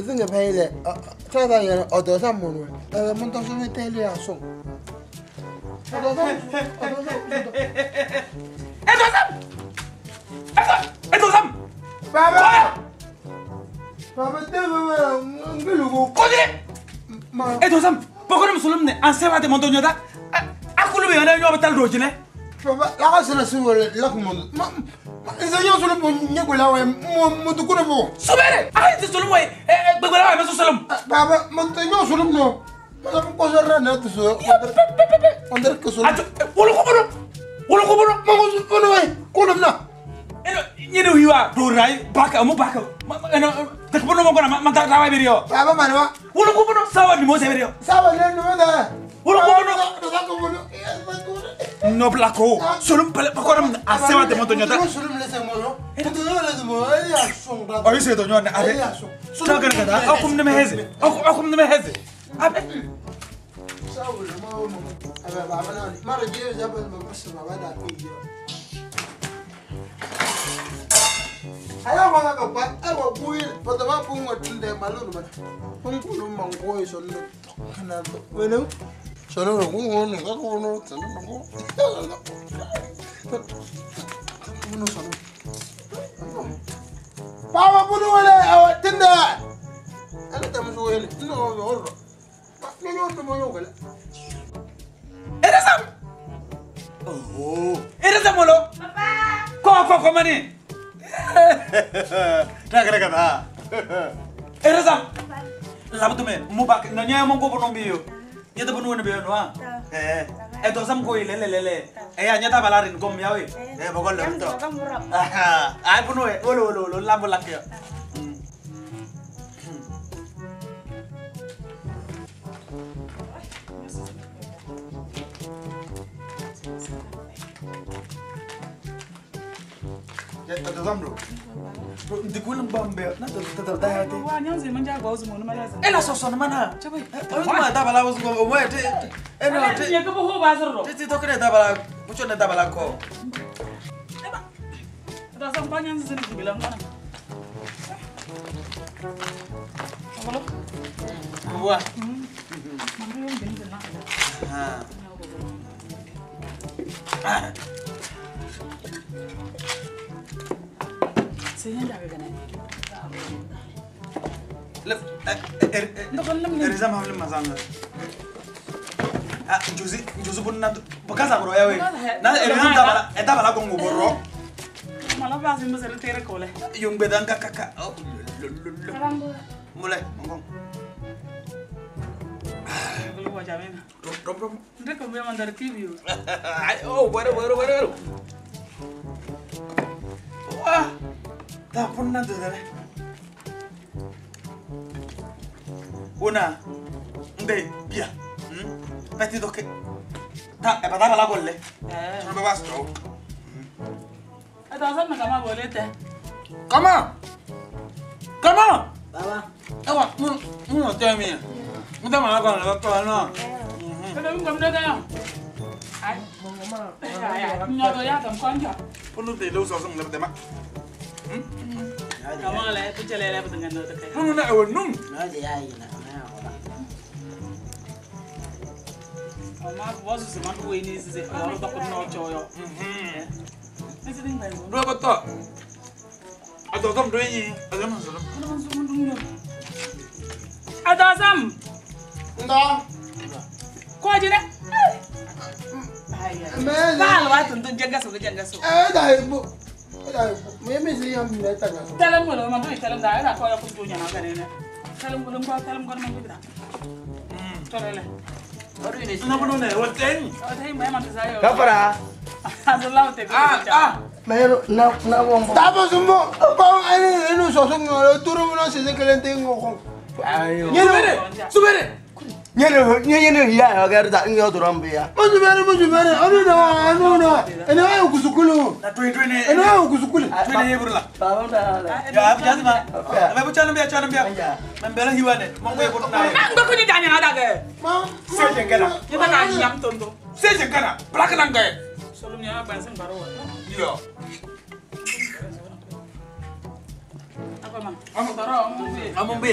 Nzinga phele tata yena odosa munwe. Umuntu osubetele yaso. Odosa. Edosam! Edosam! Baba. Baba tebe ngilugo. Kodi! Edosam, pokoro musulumne anseba de montoñota. Akulu be yana nyoba tal dojine. Baba, la casa la subo la como. Enseñó solo ñecuela we mutukuna bo. Subere! Ay, te solo we gbegbe la me solum. Baba, montaño solo no. Baba, cosa rara no te subo. Andar que solo. Wolo ko bono. Wolo ko bono. Mango bono we. Kono na. Eno ñene wiwa do ray baka mo baka. Eno te bono mo kona ma ta wa berio. Baba manwa. Wolo ko bono sawa ni mo se berio. Sawa le no da. Wolo ko bono. No bono. No blako. Solum pale pakoram asema de montoñota. Solum le se mono. Tú no le mono, ella son. Oye se doño na abe. Chaga kada akum ne meheze. Akum ne meheze. Abe. Sawa mo mo. Abe baba na. Mara je ya ba baba da ki. Aya wala ka pa awa buil patama bunga tunde malulu mana. Pungulu mango sollo kana wena. Solo no no no no no no solo. Baba bunu wala awa tunda. Ala tamu wele no no no. No no no no wala. Edesam. Oh. Edesam molo. Papa. Ko ko ko mani. Traga kada. Edesam. Labutume mubak no nya mongo bono biyo. Nyata bunu wene biyo no ah. Eh. Edosam ko ile le le le. Eh nyata balarin kom yawe. Eh bokol le to. Ah, ay bunu we wolo wolo wolo lambo lakyo. Ndikulu mbambe na tata tata wa nyanzi manja gwa uzu mono malaza ela soso na mana chabai oyo ma taba la uzu o mo te eno te nyaka bo ho bazaro te to kene taba la mucho ne taba la ko eba da sam pa nyanzi zini bila ngana Bolo bua mambo yo ngene na ah Ah, Josie, Josie bunna bakaza bro yawe. Na erizam tabala, etabala kongo borro. Mala ba simba sere tere kole. Yung bedang kaka. Oh. Mulai, mongkong. Lu wajamena. Rom rom. Ndeko mbe mandar TV. Oh, bueno bueno bueno. Wah. Ta punna dudale. Una, nde, bia. Peti doke. Ta, e pataba la golle. Sono me bastro. E da sanna kama bolete. Kama. Kama. Baba. Ewa, mu te mi. Mu te ma la golle, to no. Pero un gamdo da ya. Ai, mama. Ai, nyo do ya tam konja. Punu te lo so so ngale te ma. Kama le tu chele le dengan no te. Punu na ewe num. No de ya ina. Ma vozu se ma ku eni se o ba ko no choyo. Ese ding ba. Do ba to. Ado dam do yi, ado man so. Ado sam. Ndo. Ko jine. Ai. Ba lo atun dun jenga so jenga so. Eh da bo. Da me me si yam ne ta na. Talam ko ma do talam da da ko ya ko dunya na gane ne. Talam ko ko talam ko ma do da. Tolele. No, no, no, hotel. Kapara. Ah, ah. Pero na na bomba. Tabo sumbo. Pa ani no so so no turu no se se kelente ngo. Ayo. Subere. Subere. Nyene nyene ya ga da nyo dorambe ya. Mujubere mujubere. Anu na anu na. Ene ayo kusukulu. Na twe twe ne. Ene ayo kusukulu. Twe ne burla. Baba da la. Ya ya ma. Me bu chana mbia chana mbia. Mbela hiwane. Mongo e botu na. Na ngoko ni danya na daga. Ma. Se jengana. Ni ta na yam tondo. Se jengana. Black na ngai. Solum nya ba sen baro wa. Yo. Amumbi.